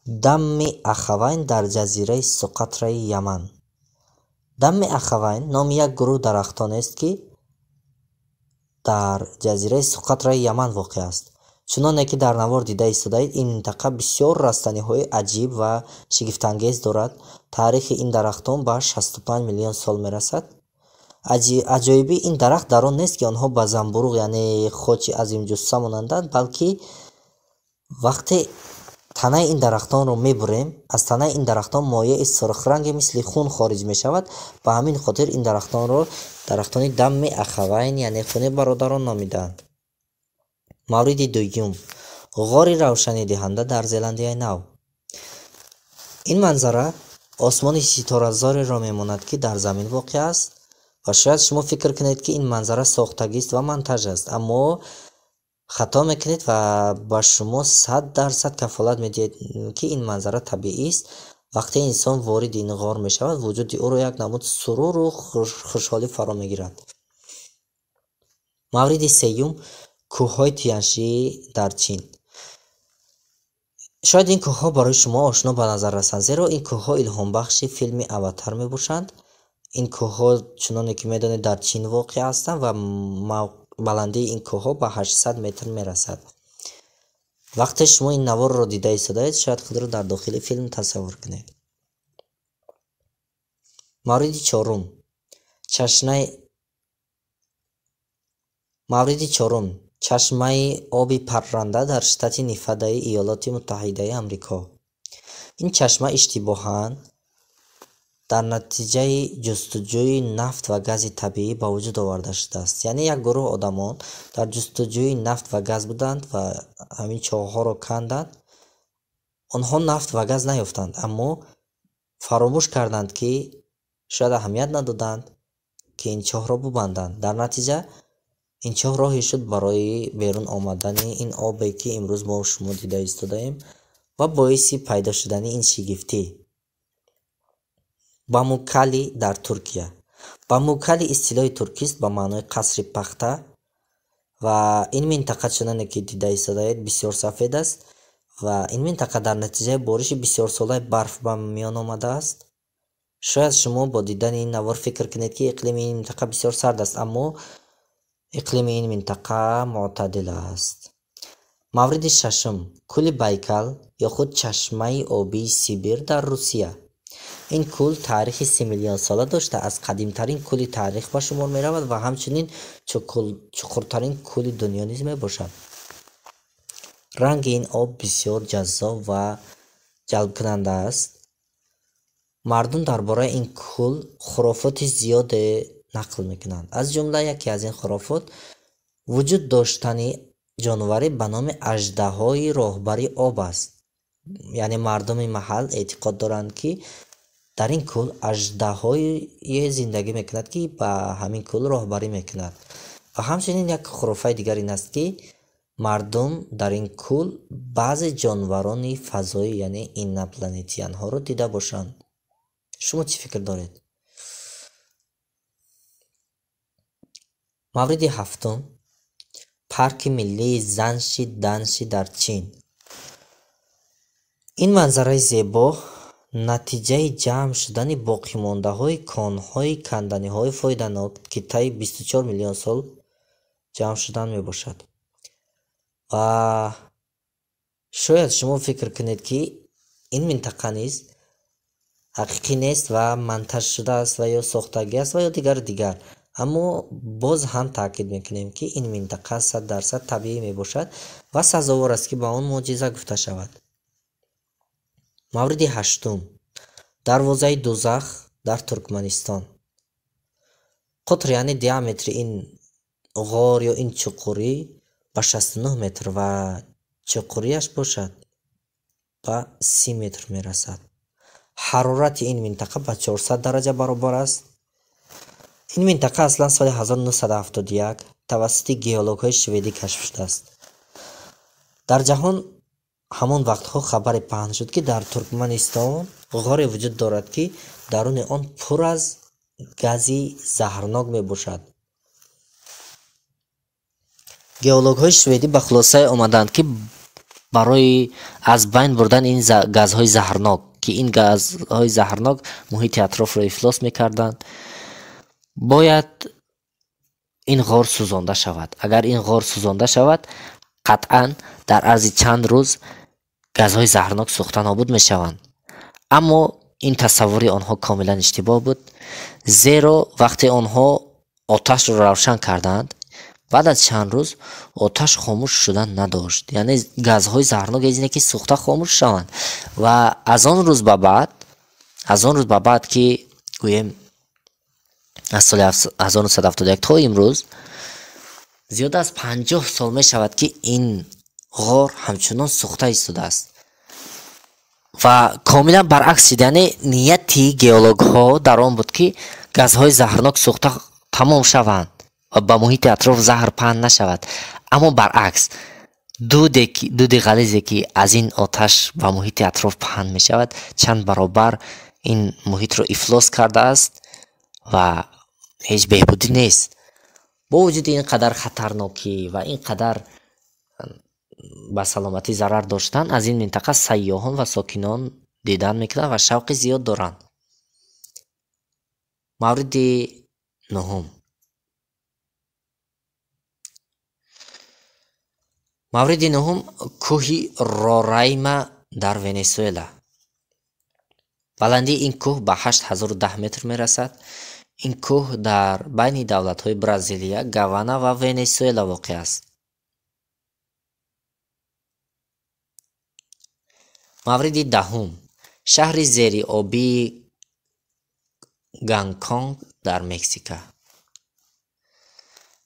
Дамми Ахавайн дар ҷазираи Суқатраи Яман. Дамми Ахавайн номи як гурӯҳ дарахтонест, ки дар ҷазираи Суқатраи Яман воқеъ аст. Чуноне ки дар навор дида истодаед, ин минтақа бисёр растаниҳои аҷиб ва шигифтангез дорад. Таърихи ин дарахтон ба 65 миллион сол мерасад. Аҷоибии ин дарахт дар он нест, ки онҳо ба замбуруғ, яъне хочи азимҷусса монанданд, балки вақте танаи ин дарахтонро мебурем, аз танаи ин дарахтон моеи сурхранге мисли хун хориҷ мешавад. Ба ҳамин хотир ин дарахтонро дарахтони Дамми Ахавайн, яъне хуни бародарон номидаанд. Мавриди дуюм: ғори равшанидиҳанда дар Зеландияи Нав. Ин манзара осмони ситоразореро мемонад, ки дар замин воқеъ аст, ва шояд шумо фикр кунед, ки ин манзара сохтагист ва монтаж аст, аммо хато мекунед ва ба шумо 100% кафолат медиҳед, ки ин манзара табиист. Вақте инсон вориди ин ғор мешавад, вуҷуди ӯро як намуд суруру хушҳолӣ фаро мегирад. Мавриди сеюм: кӯҳҳои Тянши дар Чин. Шояд ин кӯҳҳо барои шумо ошно ба назар расанд, зеро ин кӯҳҳо илҳомбахши филми Аватар мебошанд. Ин кӯҳҳо, чуноне ки медонед, дар Чин воқеъ ҳастанд ва баландии ин кӯҳҳо ба 800 метр мерасад. Вақте шумо ин наворро дида истодаед, шояд худро дар дохили филм тасаввур кунед. Мавриди чорум: Мавриди чорум: чашмаи оби парранда дар штати Нефадаи Иёлоти Муттаҳидаи Амрико. Ин чашма иштибоҳан дар натиҷаи ҷустуҷӯи нафт ва гази табиӣ ба вуҷуд оварда шудааст. Яъне як гурӯҳ одамон дар ҷустуҷӯи нафт ва газ буданд ва ҳамин чоҳҳоро канданд. Онҳо нафт ва газ наёфтанд, аммо фаромӯш карданд, ки шояд аҳамият надоданд, ки ин чоҳро бубанданд. Дар натиҷа ин чоҳ роҳе шуд барои берун омадани ин обе, ки имрӯз мо шумо дида истодаем, ва боиси пайдо шудани ин шигифтӣ. Памуккали дар Туркия. Памуккали истилоҳи туркист ба маънои қасри пахта, ва ин минтақа, чуноне ки дида истодаед, бисёр сафед аст ва ин минтақа дар натиҷаи бориши бисёрсолаи барф ба миён омадааст. Шояд шумо бо дидани ин навор фикр кунед, ки иқлими ин минтақа бисёр сард аст, аммо иқлими ин минтақа мӯътадил аст. Мавриди шашум: кӯли Байкал ё худ чашмаи обии Сибир дар Русия. Ин кӯл таърихи 3 миллион сола дошта, аз қадимтарин кӯли таърих ба шумор меравад ва ҳамчунин чуқуртарин кӯли дунё низ мебошад. Ранги ин об бисёр ҷаззоб ва ҷалбкунанда аст. Мардум дар бораи ин кӯл хурофоти зиёде нақл мекунанд. Аз ҷумла яке аз ин хурофот вуҷуд доштани ҷонваре ба номи аждаҳои роҳбари об аст. Яъне мардуми маҳал эътиқод доранд, ки дар ин кӯл аждаҳое зиндагӣ мекунад, ки ба ҳамин кӯл роҳбарӣ мекунад. Ва ҳамчунин як хурофаи дигар ин аст, ки мардум дар ин кӯл баъзе ҷонварони фазоӣ, яъне инопланетианҳоро дида бошанд. Шумо чӣ фикр доред? Мавриди ҳафтум: парки миллии Занши Данши дар Чин. Ин манзараи зебо натиҷаи ҷамъ шудани боқимондаҳои конҳои канданиҳои фоиданок, ки таи 24 миллион сол ҷамъ шудан мебошад. Ва шояд шумо фикр кунед, ки ин минтақа низ ҳақиқӣ нест ва монтаж шудааст ва ё сохтагӣ аст ва ё дигару дигар. Аммо боз ҳам таъкид мекунем, ки ин минтақа 100% табиӣ мебошад ва сазовор аст, ки ба он мӯъҷиза гуфта шавад. Мавриди ҳаштум: дарвозаи дузах дар Туркманистон. Қутр, яъне диаметри ин ғор ё ин чуқурӣ ба 69 метр ва чуқурияш бошад ба 30 метр мерасад. Ҳарорати ин минтақа ба 400 дараҷа баробар аст. Ин минтақа аслан соли 1971 тавассути геологҳои шведӣ кашф шудааст. Дар ҷаҳон ҳамон вақтҳо хабаре паҳн шуд, ки дар Туркманистон ғоре вуҷуд дорад, ки даруни он пур аз гази заҳрнок мебошад. Геологҳои шведӣ ба хулосае омаданд, ки Барои аз байн бурдан ин газҳои заҳрнок, ки ин газҳои заҳрнок муҳити атрофро ифлос мекарданд, бояд ин ғор сӯзонда шавад. Агар ин ғор сӯзонда шавад, қатъан дар арзи чанд рӯз газҳои заҳрнок сӯхта нобуд мешаванд. Аммо ин тасаввури онҳо комилан иштибоҳ буд, зеро вақте онҳо оташро равшан карданд, баъд аз чанд рӯз оташ хомӯш шудан надошт. Яъне газҳои заҳрнок аз ине ки сӯхта хомӯш шаванд. Ва аз он рӯз ба баъд, аз он рӯз ба баъд ки гӯем аз соли 1971 то имрӯз зиёда аз 50 сол мешавад, ки ин ғор ҳамчунон сӯхта истодааст ва комилан баръакс шид. Яъне нияти геологҳо дар он буд, ки газҳои заҳрнок сӯхта тамом шаванд ва ба муҳити атроф заҳр паҳн нашавад. Аммо баръакс, дуди ғализе, ки аз ин оташ ба муҳити атроф паҳн мешавад, чанд баробар ин муҳитро ифлос кардааст ва ҳеҷ беҳбудӣ нест. Бо вуҷуди ин қадар хатарнокӣ ва ин қадар ба саломатӣ зарар доштан, аз ин минтақа сайёҳон ва сокинон дидан мекунанд ва шавқи зиёд доранд. Мавриди нуҳум. Мавриди нуҳум кӯҳи Рорайма дар Венесуэла. Баландии ин кӯҳ ба 8010 метр мерасад. Ин кӯҳ дар байни давлатҳои Бразилия, Гавана ва Венесуэла воқеъ аст. Мавриди даҳум шаҳри зериобии Гонконг дар Мексика.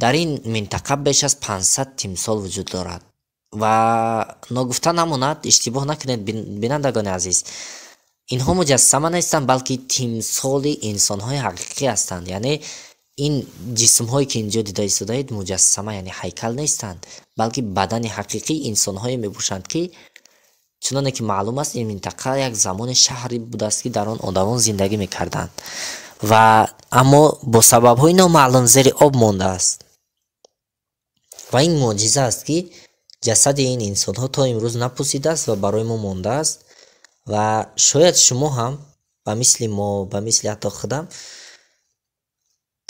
Дар ин минтақа беш аз 500 тимсол вуҷуд дорад ва ногуфта намонад, иштибоҳ накунед, бинандагони азиз, инҳо муҷассама нестанд, балки тимсоли инсонҳои ҳақиқӣ ҳастанд. Яъне ин ҷисмҳое, ки инҷо дида истодаед, муҷассама, яъне ҳайкал нестанд, балки бадани ҳақиқии инсонҳое мебошанд, ки чуноне ки маълум аст, ин минтақа як замоне шаҳре будааст, ки дар он одамон зиндагӣ мекарданд ва аммо бо сабабҳои номаълум зери об мондааст. Ва ин мӯъҷиза аст, ки ҷасади ин инсонҳо то имрӯз напусидааст ва барои мо мондааст. Ва шояд шумо ҳам ба мисли мо, ба мисли ҳатто худам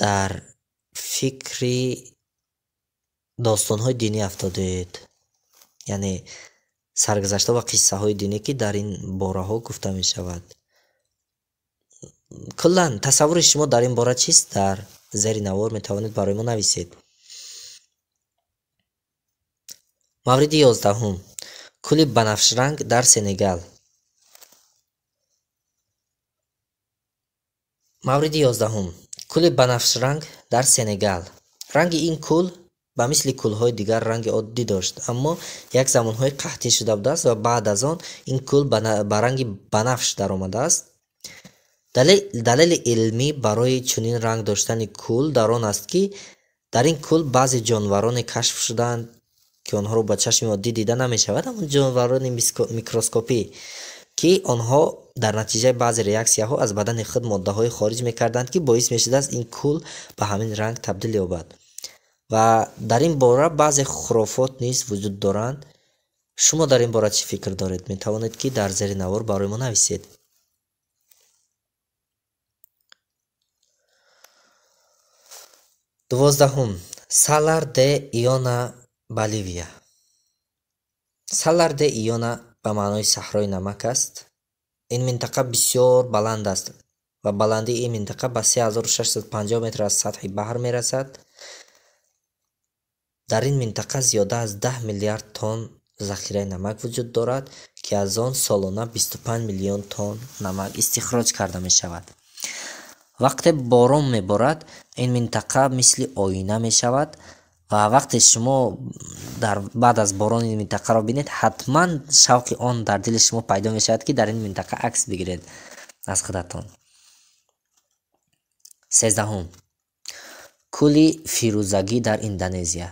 дар фикри достонҳои динӣ афтодед, яъне саргузаштҳо ва қиссаҳои динӣ, ки дар ин бораҳо гуфта мешавад. Куллан тасаввури шумо дар ин бора чист? Дар зери навор метавонед барои мо нависед. Мавриди 11 кӯли банафшранг дар Сенегал. Мавриди 11 кӯли банафшранг дар Сенегал. Ранги ин кӯл ба мисли кӯлҳои дигар ранги оддӣ дошт, аммо як замонҳои қаҳтӣ шуда будааст ва баъд аз он ин кӯл ба ранги банафш даромадааст. Далели илмӣ барои чунин ранг доштани кӯл дар он аст, ки дар ин кӯл баъзе ҷонвароне кашф шудаанд, ки онҳоро ба чашми оддӣ дида намешавад, аммо ҷонварони микроскопӣ, ки онҳо дар натиҷаи баъзе реаксияҳо аз бадани худ моддаҳое хориҷ мекарданд, ки боис мешудааст ин кӯл ба ҳамин ранг табдил ёбад. Ва дар ин бора баъзе хурофот низ вуҷуд доранд. Шумо дар ин бора чӣ фикр доред? Метавонед, ки дар зери навор барои мо нависед. 12 Салар де Иона, Боливия. Салар де Иона ба маънои саҳрои намак аст. Ин минтақа бисёр баланд аст ва баландии ин минтақа ба 3650 метр аз сатҳи баҳр мерасад. Дар ин минтақа зиёда аз 10 миллиард тонн захираи намак вуҷуд дорад, ки аз он солона 25 миллион тонн намак истихроҷ карда мешавад. Вақте борон меборад, ин минтақа мисли оина мешавад ва вақте шумо дар баъд аз борон ин минтақаро бинед, ҳатман шавқи он дар дили шумо пайдо мешавад, ки дар ин минтақа акс бигиред аз худатон. 13 кӯли фирӯзагӣ дар Индонезия.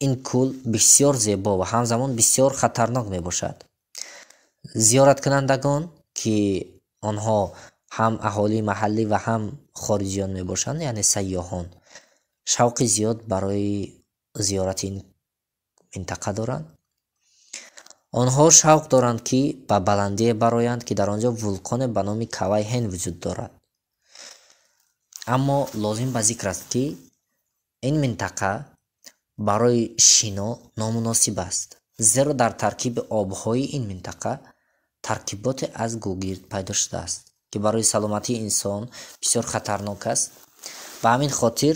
Ин кӯл бисёр зебо ва ҳамзамон бисёр хатарнок мебошад. Зиёраткунандагон, ки онҳо ҳам аҳолии маҳаллӣ ва ҳам хориҷиён мебошанд, яъне сайёҳон, шавқи зиёд барои зиёрати ин минтақа доранд. Онҳо шавқ доранд, ки ба баландие бароянд, ки дар он ҷо вулқоне ба номи Кавайхен вуҷуд дорад. Аммо лозим ба зикр аст, ки ин минтақа барои шино номуносиб аст, зеро дар таркиби обҳои ин минтақа таркиботе аз гугирд пайдо шудааст, ки барои саломатии инсон бисёр хатарнок аст. Ба ҳамин хотир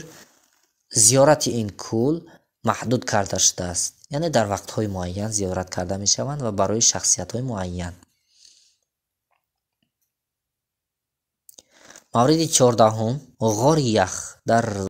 зиёрати ин кӯл маҳдуд карда шудааст, яъне дар вақтҳои муайян зиёрат карда мешаванд ва барои шахсиятҳои муайян. Мавриди 14-ум: ғори ях дар